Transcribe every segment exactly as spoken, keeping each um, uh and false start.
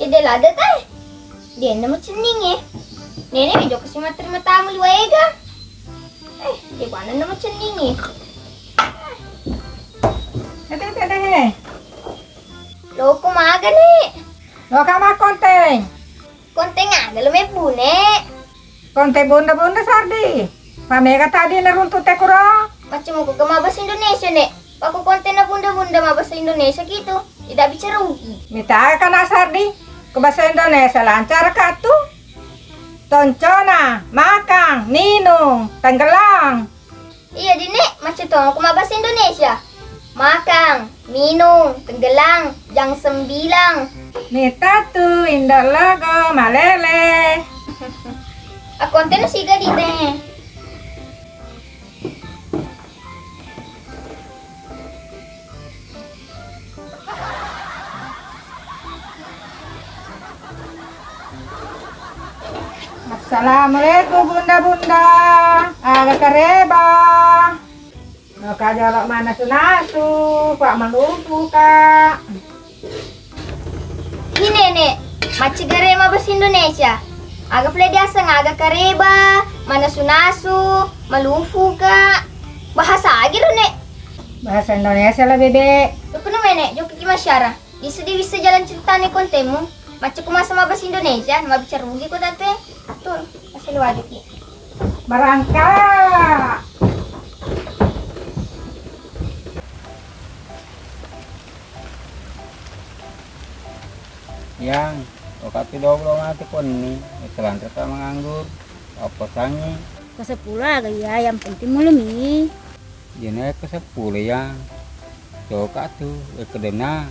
Ede lada tae. Denna macenninge. Nene jokka si matterima tamu liwa ega. Eh, de bana na macenninge. Ete ete de. Loko maga ne. Loka ma konteng. Konteng aga lo mebbune. Konteng bunda-bunda Sardi. Pamega tadi neruntu te kuro. Macam muka ke mabasa Indonesia ne. Pako konten na bunda-bunda mabasa Indonesia gitu. Tidak bicara ugi. Mita kana Sardi. Ke bahasa Indonesia lancar ka tu. Toncona, makang, ninung, tenggelang. Iya dine, macam tong aku mabasa Indonesia. Makang, minung, tenggelang, jang sembilang. Mita tu indo logo malele. Aku konten siga di te. Assalamualaikum bunda-bunda. Aga kareba? Loka jolo manasu-nasu, pak malupu ka. Hi nenek, macca gare mabasa Indonesia. Aga pale diaseng aga kareba, manasu-nasu, malufu ka. Bahasa agi ro nek? Bahasa Indonesia lah bebek. Jokka no menek, jokka ki masyara. Bisa di bisa jalan ceritane kontemu. Macca ku masa mabasa Indonesia, mabicara ugi ko tatu e. Atur, asal wajib ki. Barangka. Yang, okati doblo mati konni, selanjutnya menganggur, apa sangi? Ke sepuluh aga ya, yang penting mulumi. Jena ke sepuluh yang, coka tu, eh, kedena.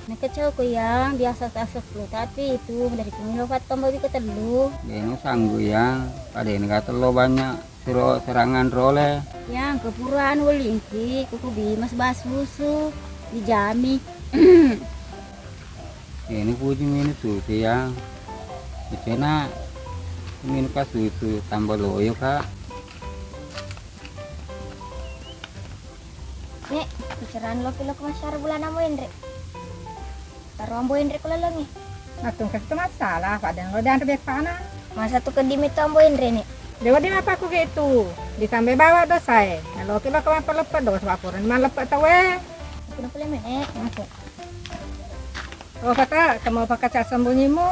Nake coko yang biasa tak sepuluh, tapi itu dari pemilo fatto mbawi ke telu. Jena sanggu yang, pada ini kata lo banyak. Suro serangan role. Yang kepuran welingki kuku bimas basusu dijami. Ini puji minu susu yang. Icena minu ka susu tambah loyo ka. Nek, bicaraan loki lo ke masyara bulan amo enre. Taro ambo enre ko lalengnge. Mattung kasi tu masalah, padahal lo dianre bepana. Masa tu keddi metto ambo enre ne. Dewa di mapa ku gitu. Ditambai bawa dosa e. Naloki lo ke mapaleppe dosa, wapurani maleppe tau e. Aku nak kuliah menek. Masuk. Oh kata, kamu apa kaca sembunyimu?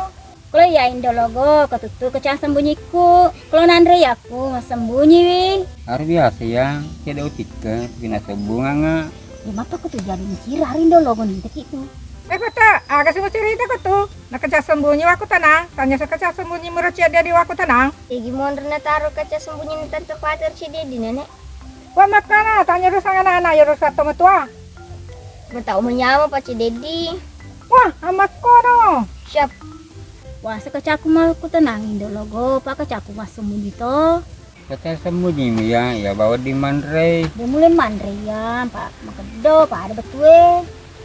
Kulo iya indo logo, katuttu kecang sembunyiku. Kulo nanre yaku, massembunyiwi. Hari biasa yang, cedde utikke, pina sebbunganga. Ya mapa kutu jadi misir hari indo logo ni teki tu. Eh pata, aga sih mau cerita ko tu? Nakecang sembunyi waku tenang, tanya sekecang sembunyi mura cedde di waku tenang. Egi monro nataro kaca sembunyi ni tante pater cedde di nenek. Wa makkana, tanya rusang anak-anak ya rusak tong tua. Matau manyama pa cedde di. Wah, amakkono. Siap. Wah, sakacaku mau ku tenang indo logo, pa kacaku masuk muni to. Kata sembunyi ya, ya bawa di manre. Dia mulai manre ya, Pak. Makedo, Pak, ada betul.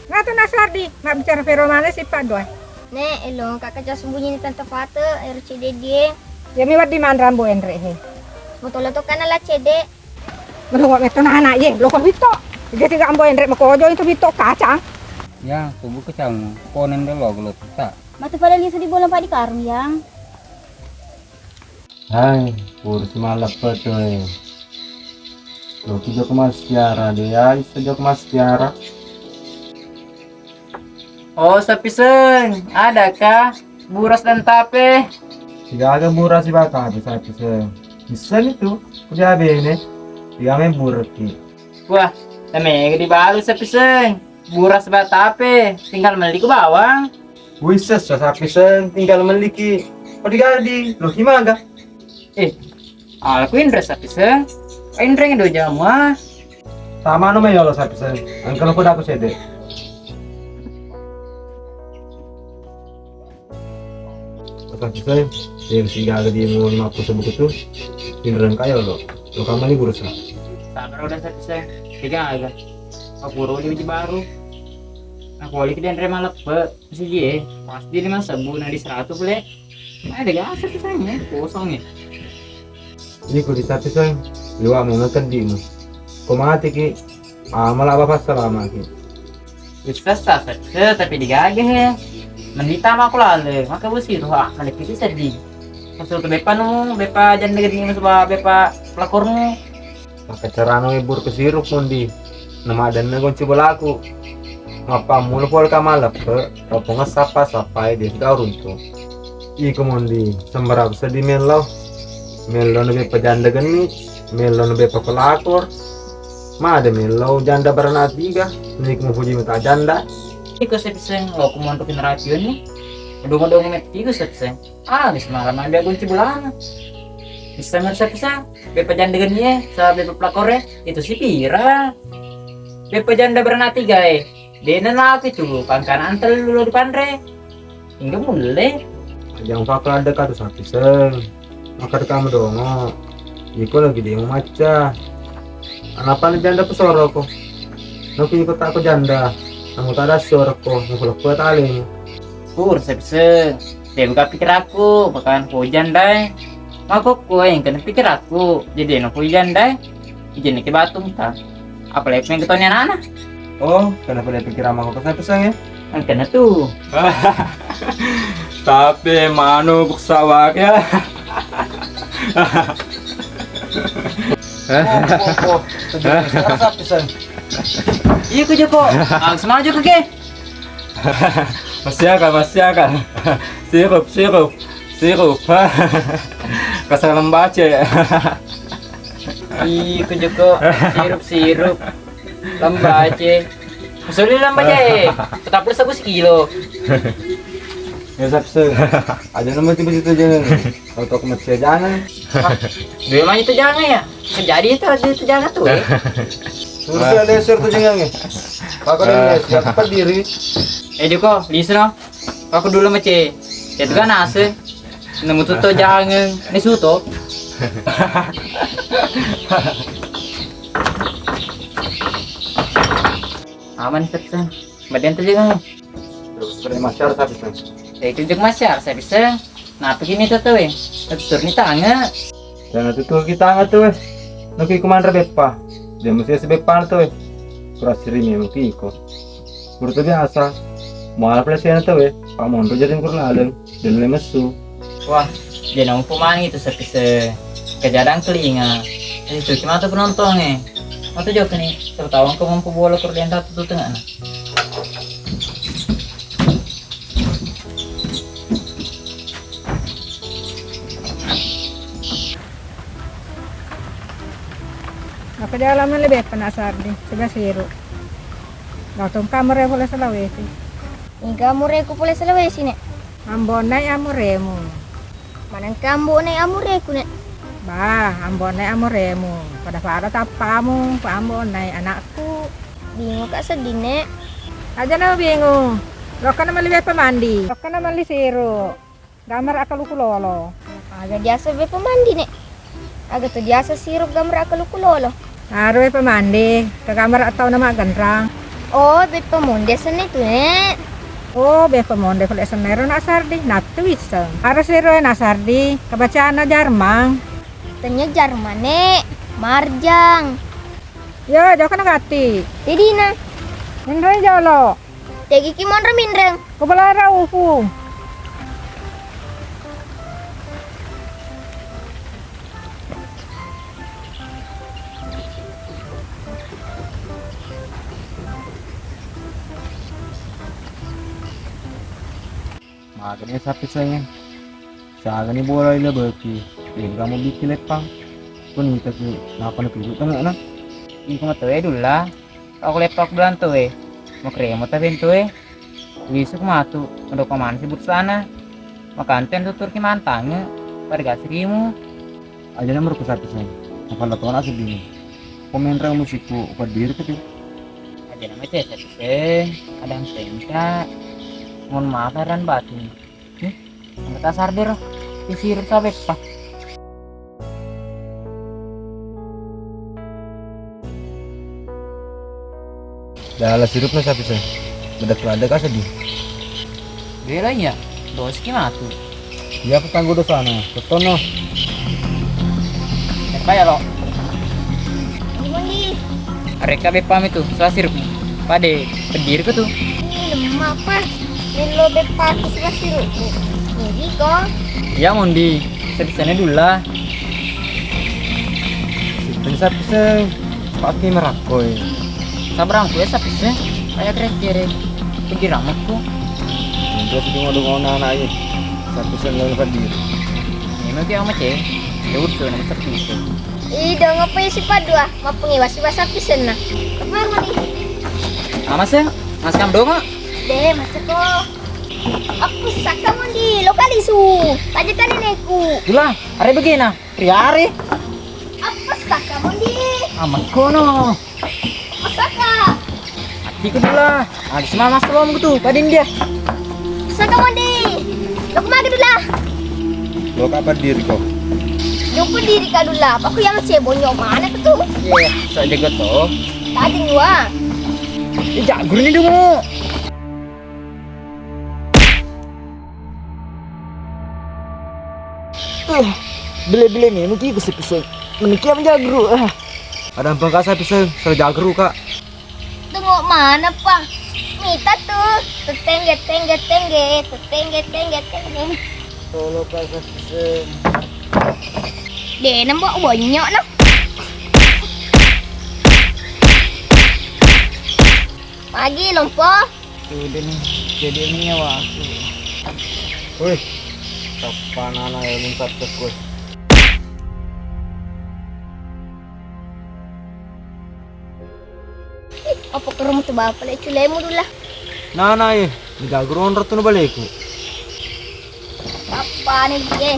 Nah, tu Nasardi, mak bicara Vero mana sih, Pak, doa? Nek, elo, kakak jauh sembunyi nih Tante Fate, R C D dia. Ya, mi waddi manre ambo enre he. Mau tolo to kana lah cede. Melo kok meto nana ye, lo kok bito. Tiga tiga ambo enre makojo itu bito kacang. Ya, tubuh kacang, konen delo gelo tak. Matu pada lisu di bola Pak di karung, Yang. Hai, urus maleppe tu e. Loki jokka massiara de, ai se jokka massiara. Oh, Sapiseng, adakah buras dan tape? Sigaga buras ibaka tu Sapiseng. Miseng itu, kuja bene. Tiga main burki. Wah, namega dibalu Sapiseng. Buras ba tape, tinggal melli ku bawang. Wis sessa Sapiseng, tinggal melli ki. Padi gadi, lo himaga. Eh, ala ku inre Sapiseng. Inre do jamu ah. Sama no mayolo Sapiseng. Angkalo ku daku sede. Sapiseng, yang sigaga di mau lima puluh sebuku tu. Inre kayo lo. Lo kamani burusa. Sabar udah Sapiseng. Tiga aga. Apuro di uji baru. Aku balik di Andre maleppe. Siji e, pasti lima sebu na di seratus le. Ada gak Sapiseng ya, kosong ya. Ini ku di Sapiseng, liwa mau ngeken di mu. Ko mati ki, ah, malah bapak selama ki. Bisa sasa, tapi digage he. Mendita mako lale, maka besi tu ha, mending kita sedih. Maksud beppa nu, beppa janda gede, maksud beppa pelakormu. Maka carana webur ke sirup mundi. Nama adanna gonci bolaku. Mappammula pole ka maleppe, ropponga sappa-sappai de sudah runtu. Iko mundi, sembarang sedih melo. Melo na beppa janda geni, melo na beppa pelakor. Made melo janda beranak tiga, nik mupuji mita janda. Iko sepiseng lo kumonro generasi ni. Dong-dong met tiga sepiseng. Ah, wis malam ambil kunci bulana. Bisa ngerasa bisa. Beppa janda geni e, sa beppa pelakore, itu si pira. Beppa janda beranak tiga e. Dena lapi tu, pangkanaan telu lo dipanre. Hingga mulle. Jangan pakai ada kata sapi seng. Maka kamu dongo. Iko lagi dia macca. Anapa ni janda pesoroko? Noki iko tak ko janda. Kamu tak ada soroko. Mau pelakor tali. Pur, sepse. Debuka pikiranku, bakalan hujan dai. Mako kue yang kena pikiranku, jadi enak hujan dai. Ijen ke batung ta. Apalagi pengen ketoni anak-anak. Oh, kenapa dia pikiran mako pesan-pesan ya? Yang kena tuh. Tapi manu buksa wak ya. Oh, oh, oh. Terjadi sekarang sapi, San. Iya, ku Joko. Ah, semaju ke? Masih akal, masih akal. Sirup, sirup, sirup. Kasar lembace. Ih, ku Joko, sirup, sirup. Lembace. Sorry, lembace. Tetap lu sabu sekilo. Ya, Sapse. Aja nama tiba-tiba jangan. Kalau aku masih jangan. Dia mah itu jangan ya. Jadi itu ada itu jangan tuh, eh. Suruh dia leser tuh jangan, eh. Kakak dia leser, cepat diri. Eh, Joko, lisu no. Aku dulu mece. Itu kan ase. Nemu tuh tuh jangan. Ini suto. Aman, Sapse. Badan tuh jangan. Terus seperti masyarakat, Sapse. Ya, itu juga masyarakat, Sapse. Napa gini tuh, tuh, eh? Tutur ni tanga. Jangan tutur kita tanga tuh, eh. Noki kumanra beppa. Dia mesti sebeppa tuh, eh. Kurang sering ya, mungkin iko. Menurut biasa. Malah pelesian tuh, eh. Pak Mondo jadi kurang laleng. Dan lemesu. Wah, dia nang pemani itu sepise kejadang kelinga. Itu cuma tuh penonton, eh. Mata jawab nih, tertawa ke mampu bola kurang satu tuh tengah. Apa jalan lebih pernah Sardi, sudah siru. Langsung kamar ya pole Sulawesi. Iga amureku pole Sulawesi, Nek? Ambo nai amuremu. Manengka ambo nai amureku, Nek? Bah, ambo nai amuremu. Pada-pada tappamu, pa ambo nai anakku. Bingung ka seddi, Nek. Aja na bingung. Lokkana melli beppa mandi. Lokkana melli siru. Gamara akaluku lolo. Aga diaseng beppa mandi, Nek? Aga to diaseng sirup gamara akaluku lolo? Aro beppa mandi, ka gamara tau na magganrang. Oh, beppa monde asenna itu, Nek. Oh, beppa monde pole asenna ero na Sardi, nattu wisseng. Aro siro na Sardi, kabacana Jarmang. Tania Jarman, Nek. Marjang. Yo, jokana gatti. Didina. Minreng jolo. Tegiki monro minreng. Ko balara ufu. Magani sapi saya. Sagani bola ila beki. Ini kamu bikin lepang. Pun kita ki napa na tuju tengah na. Iko matoe dulla. Aku lepak bulan tu, eh. Mau kremo tapi tu, eh. Wisuk matu, mendoko mana sibuk sana. Makanten tutur ki mantange, pada gasirimu. Aja nomor ku satu sen. Apa lo tona sedini? Komen rau musikku, upa diri tu. Aja nama cek satu sen, ada yang senca. Mohon maaf, heran batin. Ih, anggota sardir, isiru sabeppa. Dala sirupna sapi se. Beda keluarga kasa di. Bela iya, doski matu. Iya, petanggu dosana. Totono. Apa ya, lo? Gimana? Areka beppa mi tu, salah sirup. Pade, pediri ko tu. Ini lemah apa? Lo beppa aku suka siruku. Ini ko. Iya, Mondi. Sepisenna dula. Sepisenna, sepisenna. Pakai merakoi. Sabrang ku ya, sepisenna. Kayak kere-kere. Pergi ramakku. Terus di ngomong anak aja. Sepisenna lo hadir. Ini mungkin sama cewek. Ya udah, nama sepisenna. Ih, dong apa ya si padua? Mapungi wasi wasa pisenna. Kemana nih? Ah, Mas ya? Mas kam dong, ah? Deh, Mas ko. Apa saka Mondi? Lo kali su. Tanya kan nenekku. Dula, are begina. Riare. Apa saka Mondi? Amat kono. Apa saka? Atiku dula. Ada semama selom gitu. Padin dia. Saka Mondi. Lo kemana dula? Lo kapan diri kau? Jumpa diri kau dula. Apa aku yang cebonyok mana tuh? Iya, saya jago tuh. Tadi dua. Ijak guru ni dulu. Eh, bele-bele memang ki ku sepiseng. Meniki am jagru. Ah. Ada ampang kasa piseng, sero jagru, Kak. Tengok mana, Pak? Mita tuh. Tetengge, tengge, tengge, tetengge, tengge, tengge. Tolo kasa piseng. Deh, nembok bonyok no. Pagi lompo. Sudah nih, jadi ini nyawa aku. Wih, kapan anak yang minta tekut? Apa ke rumah tuh bapak lek culemu dulu lah. Nana eh, digagu ronro tuh baleku. Apa nih dia?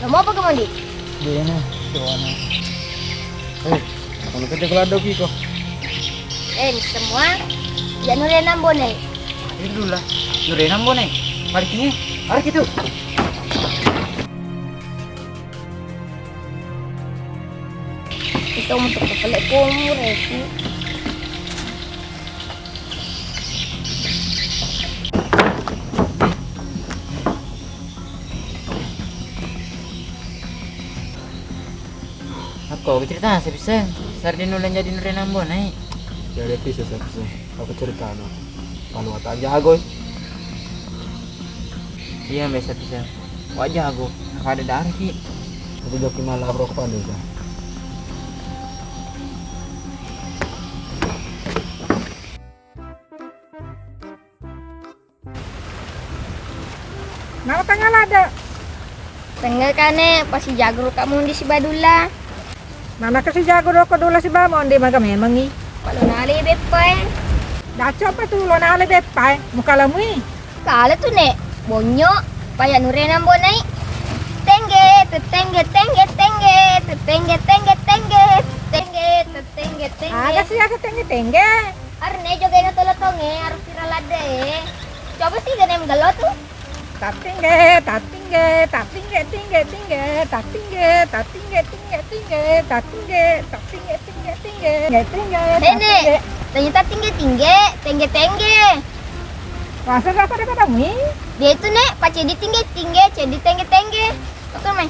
Lo mau apa, Mandi? Dena, doana. Eh, kamu kerja kelado kiko. Eh, ini semua. Ya, nure nambone. Ini dulu lah. Nure nambone. Balik ini. Balik itu. Itu untuk kepelek kumur itu. Ako cerita sepiseng, sardin ulan jadi nure nambone. Jadi pisah sepiseng. Apa ceritana? Kalau tak jago. Iya, biasa bisa. Wajah aku, ada darah ki. Aku joki malah rokok desa. Napa tanggal ada? Tengah kane, pasti jago kamu di si Badulla. Manaka sijago doko dula siba Mondi maga memengngi. Palo nale beppae. Daco apa tu lo nale beppae? Mukalamui. Kala tu, Nek. Bonyo. Paya nure nambonai. Tengge, tetengge, tengge, tengge, tetengge, tengge, tengge, tetengge, tetengge, tengge. Aga si aga tengge, tengge. Arne jogaina tolo tonge, arus sira ladde. Coba si gane mgelo tu. Tatingge, tatingge, tatingge, tingge, tingge, tatingge, tatingge, tingge, tingge, tatingge, tatingge, tingge, tingge, tingge, tingge, Nenek, tatingge. Tanya tatingge, tingge, tengge, tengge. Rasa apa pada pada mui? Dia itu, Nek, pacedi tingge, tingge, cedi tengge, tengge. Betul, Mai?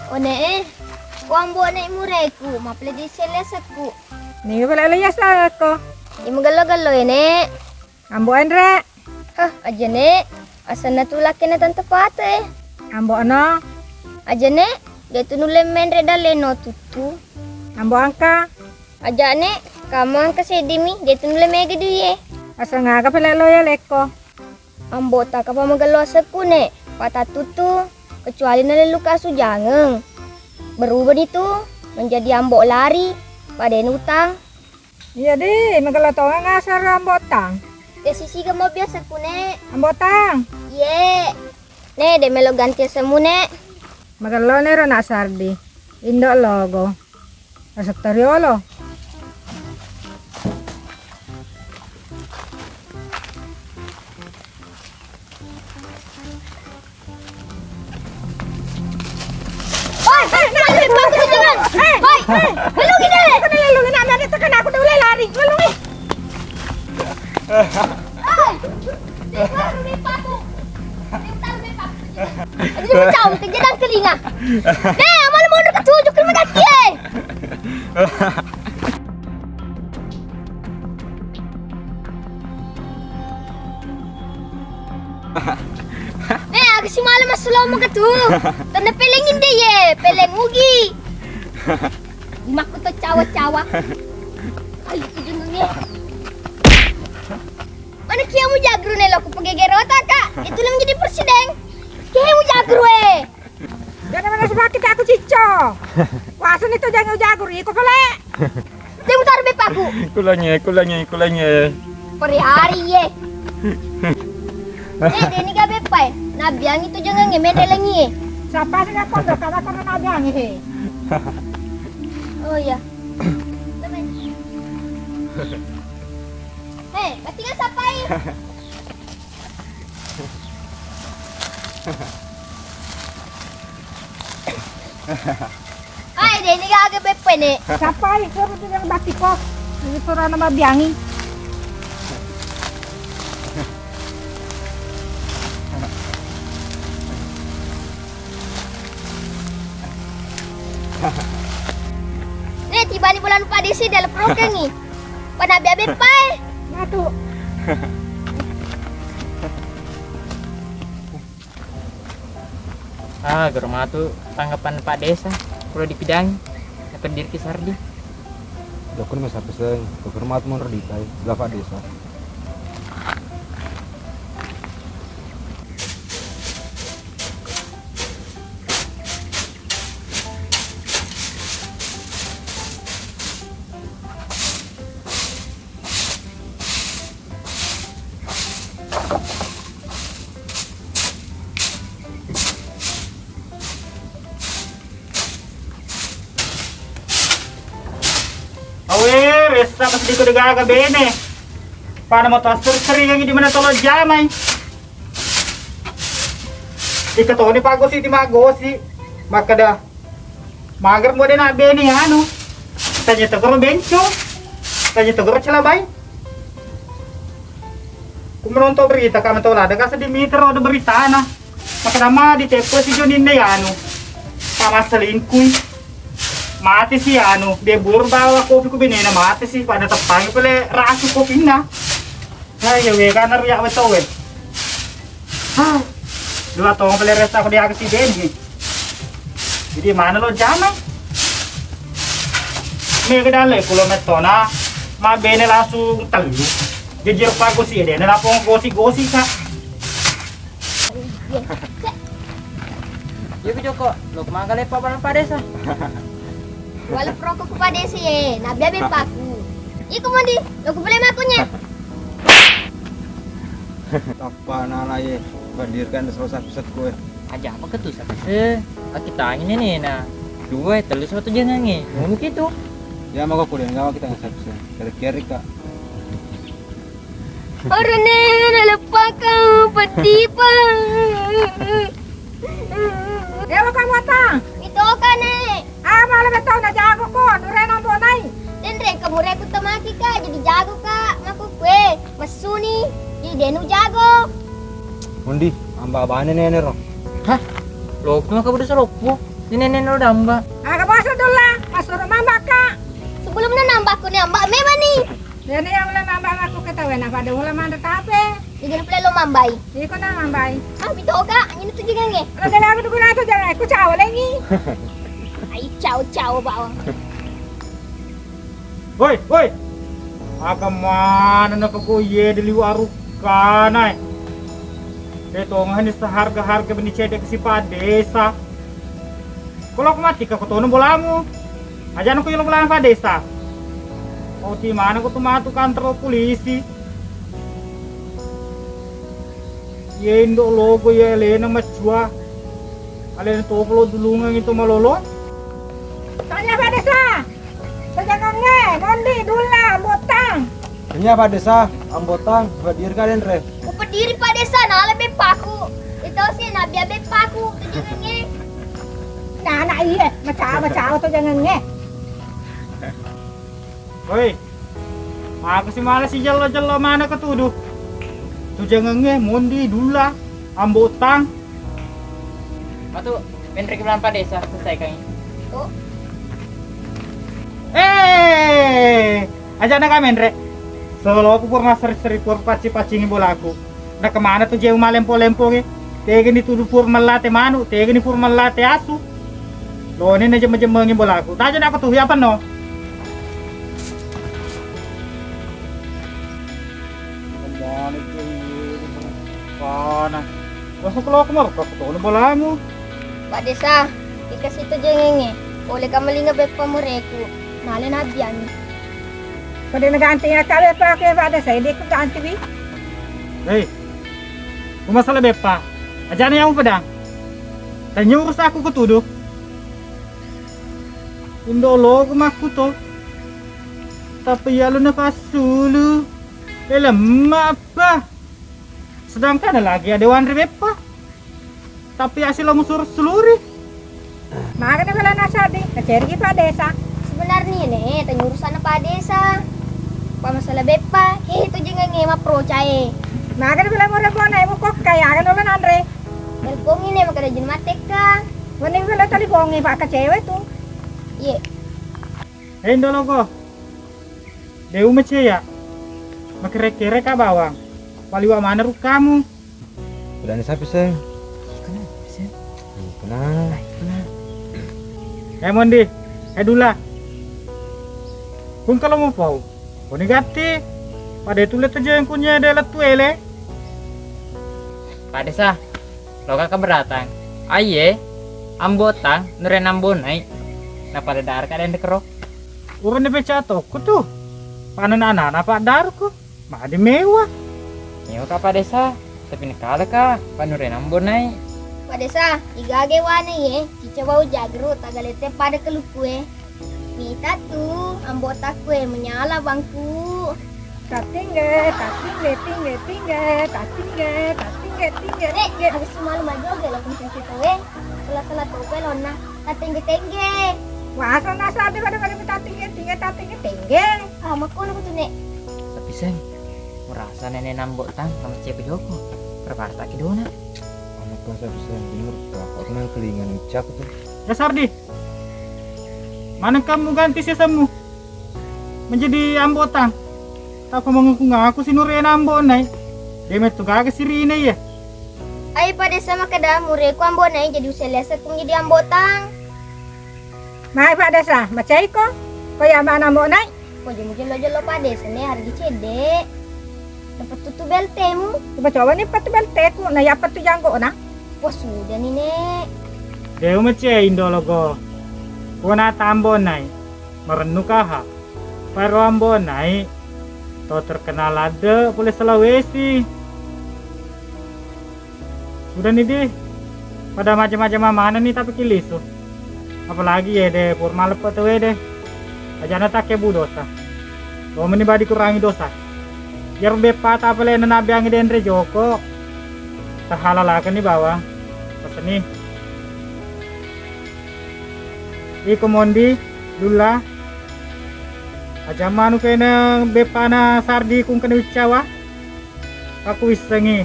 One e, ko ambo ne mureku, mapelejeng selesekku. Niga pale lo yasako? Imugello-gello ene. Ambo enre. Hah, aja ne. Asanna tu lakena tante Fate. Ambo ano. Aja ne, de tu nulle menre daleno tuttu. Ambo angka. Aja ne, kamu angka sedimi, de tu nulle mega duie. Asang aga pale lo ya leko. Ambo, takapa magello asekku, Nek, patattuttu, kecuali nalelluka asujangeng. Berubah ni tu menjadi ambo lari, pada utang. Iya di, magello tongang asara ambo tang. Ya sisi gemmo biasaku, Nek. Ambo tang. Iye. Nek, de melo ganti asemmu, Nek. Magello nero nak Sardi. Indo logo. Asetta riolo. Woi, woi, woi, woi, woi, woi, woi, lelungi deh. Bukan lelungi, namanya tekan aku udah lari. Lelungi. Woi. Ini baru nih patung. Ini udah nih patung. Aduh, kacau, kejadian kelinga. Deh, malu mundur ke tujuh ke rumah kaki, eh. Eh, aga si malam massulomo ke tu. Tanda pelengin deh ye, peleng ugi. Makku to cawa-cawa. Ayo, itu jenenge. Mana kiamu jagru ne lo, ku pegegero ta, Kak. Itu lo menjadi presiden. Kiamu jagru, eh. Jangan mana sebab kita aku cico. Kuasa ni tu jangan jagru, iko pale. Jangan mutar bepaku. Kulanye, kulanye, kulanye. Peri hari ye. Eh, deni ga bepai. Nabiangi tu jangan ngemede lengi ye. Siapa sih nak kondo, kalau kondo nabiangi he. Oh iya. Hei, berarti nggak sapai. Hai, deh, ini gaga beppe nih. Sapai, suruh tu yang batiko. Ini suruh nama biangi. Nih, tiba di bulan Pak Desi dalam program nih. Pada biabe pae. Matu. Ah, garo matu tanggapan Pak Desa, perlu dipidangi. Napendirki Sardi. Lokon masa peseng, garo matu monro ditai, bela Pak Desa. Awe, ressa pas diko degaga bene. Pada mau taser sering di mana tolo jamai. Ika toni pagosi di magosi. Makkeda, mager mo de nabbene anu. Tanya tegoro benco. Tanya tegoro celabai. Ku menonton berita ka metau lada ka seddi miter ada beritana. Makkeda ma diteppo si Joninna anu. Sama selingkuh. Mati si anu, dia buru bawa kopi ku benena mati si pada teppangi pole rasu kopinna. Hai, ya we, kana riak beto we. Hah. Dua tong pale resta ko diaga si bene. Jadi mana lo jama? Mega dalle kulo metona. Ma bene langsung telu. Jejir pagosi dene lapong gosi-gosi ka. Iya, Joko. Lo kemana kali Pak Balang Pak Desa? Wala proko ku Pak Desa ye, nabi abe paku. Iko mondi, lo ku bele makunya. Tappa nala ye, hadirkan salah satu sekue. Aja apa ketu satu se? Aki tangi nene na. Dua, telu satu jangan nge. Ngono kitu. Ya maka kuliah ngawa kita nggak satu se. Kira-kira kak. Orane naleppaka petipa. Dewa kamu atang. Itu kan, Nek. Ah, malah betul na jago ko, nurena bonai. Denre kamu reku temaki ka, jadi jago ka. Maku kue, mesuni, jadi denu jago. Undi, amba bane nene ro. Hah? Lo kuma ka budu salopu. Ini nene ro damba. Aga basa dolla, masuru mamba ka. Sebelumnya nambah ku ni amba memang ni. Dene yang le mamba aku ketawa na pada ula manda tape. Jadi pula lo mambai. Iko na mambai. Ah, bitoka, angin itu juga nge. Ada lagu dulu na tu jangan aku cawa lagi. Ai cawa-cawa bawang. Woi, woi. Aga mana na pako ye di liwa arukana. Eh, tongah ni seharga-harga beni cedek si Pak Desa. Kalau aku mati ke kotono bolamu. Ajana ko yolo bolana Pak Desa. Oti mana ko tu matu kantor polisi. Ye indo logo ye alena macua. Alena topo lo dulungan itu malolo. Tanya Pak Desa. Mondi, Dulla, Ambo Tang. Iya, Pak Desa, Ambo Tang, hadir kalian, Re? Upediri, Pak Desa, nala beppaku. Itu sih, nabi beppaku, tujuannya. Nah, anak iya, macam-macam tujuannya. Woi, aku si mala si jello-jello mana ketuduh. Tujuannya Mondi, Dulla, Ambo Tang. Matu, menre ki bulan Pak Desa, selesai kami. Oh. Eh, aja na kami menre. Solo aku pur maseri-seri pur paci-pacingi bolaku. Na kemana tu jeu malempo-lempongi? Tega ni tudu pur melate manu, tega ni pur melate asu. Lone na jemme-jemmengi bolaku. Taja na aku tu, ya apa no? Kemana tu? Pana. Masuk lo aku marukka aku tono bolamu. Pak Desa, dikasih tu jengenge. Boleh kamu linga beppa mureku. Nale nabi ami. Pada naganti ya kabe pa ke Pak Desa, dia ku ganti bi. Hei, ku masalah beppa. Ajana yang pedang. Tanya urus aku ketuduh. Indo lo ku makku to. Tapi ya lu nafas dulu. Eh, lemma apa? Sedangkan lagi ada wanre beppa. Tapi hasil lo musur seluri. Magana bela nasadi, kaceri ki Pak Desa. Sebenarnya ne, tanya urusan Pak Desa. Pak masalah beppa, eh, itu jenenge maprocae. Magana bela mora bona, emu kokkai, agana lo nanre. Telepon ini maka ada jenuh mateka. Wani bela telepon, Pak, kecewe tu. Iya. Hei, ndologo. De'u maceya. Makere-kere ka bawang. Paliwa mana rukkamu? Udah nih sapi, Seng. Kena, Seng. Kena. Kena. Eh, Mondi. Eh, Dula. Kun kalau mau pau. Koni gatti. Pada itu lihat aja yang kunyah ada letu ele. Pak Desa. Loka keberatan. Aiye, Ambo Tang, nure Ambo Nai. Napada dar ka dende kero. Urun de beca tokku tu. Panen anana Pak Darku. Madi mewah. Mewah ka Pak Desa. Tapi nekala ka, Pak nure Ambo Nai. Pak Desa, igage wane ye, cica bau jagru, tagalete pada kelukue. Mita tu, Ambo Tang kue menyala bangku. Tatingge, tatingge, tingge, tingge, tatingge, tatingge, tingge, eh, tingge. Habis semalam aja oke lo kuncen situ, eh. Sela-sela tu pe lonna. Tatingge, tingge. Wah, sana sade pada-pada tatingge, tingge, tatingge, tingge. Ah, makkono kutu, Nek. Tapi, Seng, merasa nenek Ambo Tang sama cewek joko. Perparta kedona. Anak kelas satu, Seng, dengar. Aku nang kelingan ucap tu. Ya, Sardi. Maneng kamu ganti sesemmu menjadi Ambo Tang. Tapa mengaku-ngaku si nurena Ambo Nai. Dia metu gaga sirine ya. Ai pada sama kada mureku Ambo Nai jadi usah liasa ku menjadi Ambo Tang. Mai Pak Desa, macai ko? Ko ya mana Ambo Nai? Ko jemu jelo-jelo Pak Desa ne harga cedde. Dapat tutu beltemu. Coba-coba ni patu belteku, na ya patu janggo na. Wah, sudah ni, Nek. De'u macai indologo. Kona tambo nai. Marennu kaha. Paro Ambo Nai. To terkenal ladde pole Sulawesi. Sudah ni di. Pada macam-macam mana ni tapi kilisu. Apalagi ya de pur maleppe tu de. Ajana takke bu dosa. Lo meni badi kurangi dosa. Iyaro beppa tapalena nabiangi denre joko. Tahalalakenni bawang. Paseni. Iko Mondi, Dulla. Aja manu kena beppana Sardi kung kena wiccawa. Aku wissengi.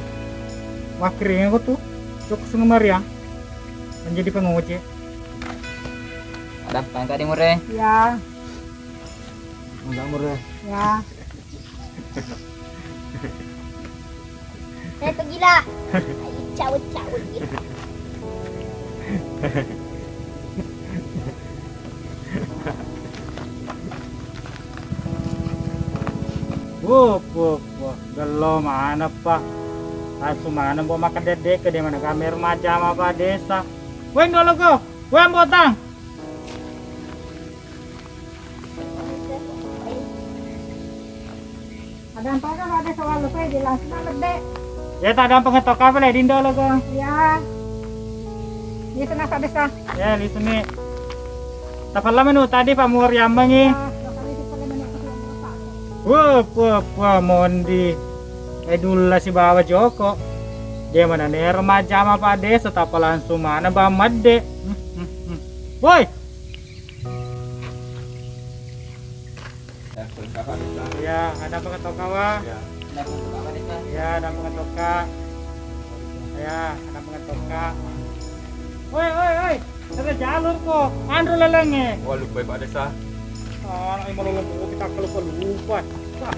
Wakkiringako tu. Joko sunge mariang. Menjadi pengojek. Ada tangka di mure. Ya. Enggak mure. Ya. Saya pergilah. Ayo, cabut, cabut, gitu. Wuh, wuh, wuh, gelo mana pa. Langsung mana mbok makan dedek ke di mana kami remaja sama Pak Desa. Weh, dolo ko. Weh, Mbotang. Ada apa kan ada soal lupa di langsung lebih. Ya, tak ada pengetok apa le, Dindo lo ko. Ya. Ini sana Pak Desa. Ya, di sini. Tapalla menu tadi Pak Muar Yambangi. Ya, bakal itu pala menu. Wah, wah, wah, mondi. Eh, Dulla sibawa Joko. Dia mana nero majjama Pak Desa, tapa langsung mana Bang Madde. Hmm, hmm, hmm. Woi. Ya, ada apa ketoka, Wa? Ya. Ada apa ketoka, Pak Desa? Ya, ada apa ketoka? Ya, ada apa ketoka? Woi, woi, woi. Ada jalur kok. Andro lelenge. Wah, lupa Pak Desa. Ah, anak yang malu lupa, kita lupa-lupa. Wah.